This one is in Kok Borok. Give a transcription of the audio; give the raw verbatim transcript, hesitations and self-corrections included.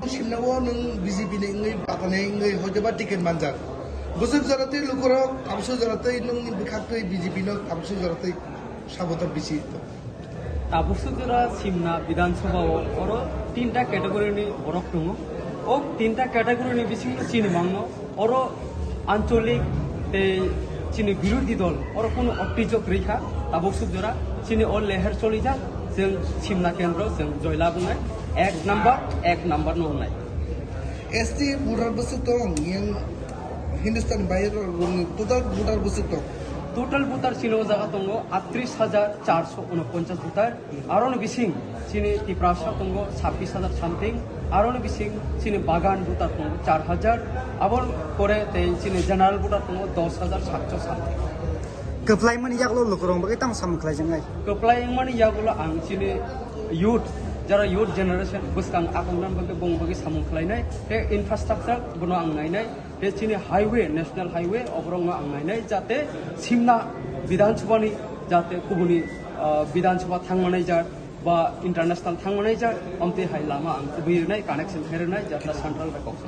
Simna o nwng B J P ni wngwi batanai wngwi hoitoba ticket manjak. Bwswk jora tei lukurok tabukso jora tei nwngni bwkhaktwi B J P no tabukso jora tei sabota bisi. Tabukso jora Simna Bidhan Sabha o oro tinta category ni borok tongo. O tinta category ni bisingo chini mangno oro ancholik tei chini birodhi dol oro kunu oktijok rikha. Tabukso jora chini o leher cholijak, chwng Simna kendro chwng joy labwnai, ek number, ek number no wngnai. S T voter bwswk tong, yang Hindustan bayar rokni total voter bwswk tong? Total voter chini o jaga tongo atris hajar charso unoponchas voter. Aroni bising chini Tiprasa tongo sabbish hajar something. Aroni bising chini bagan voter tongo char hajar. Aboni pore tei chini general voter tongo dos hajar satso something. Kwplaimani yagulo lukurok bagwi tamo samung khlaijaknai? Kwplai wngmani yagulo ang chini youth, jara youth generation bwskang akongna bagwi bongni bagwi samung khlainai, tei infrastructure bono ang nainai, tei chini highway, national highway, oborokno ang nainai, jate Simna Bidhan Sabhani jate kubuni, ah, Bidhan Sabha thangmanai jar ba international thangmanai jar, omtwi hai lama ang kubui rwnai, connection khe rwnai, jata central bai kok.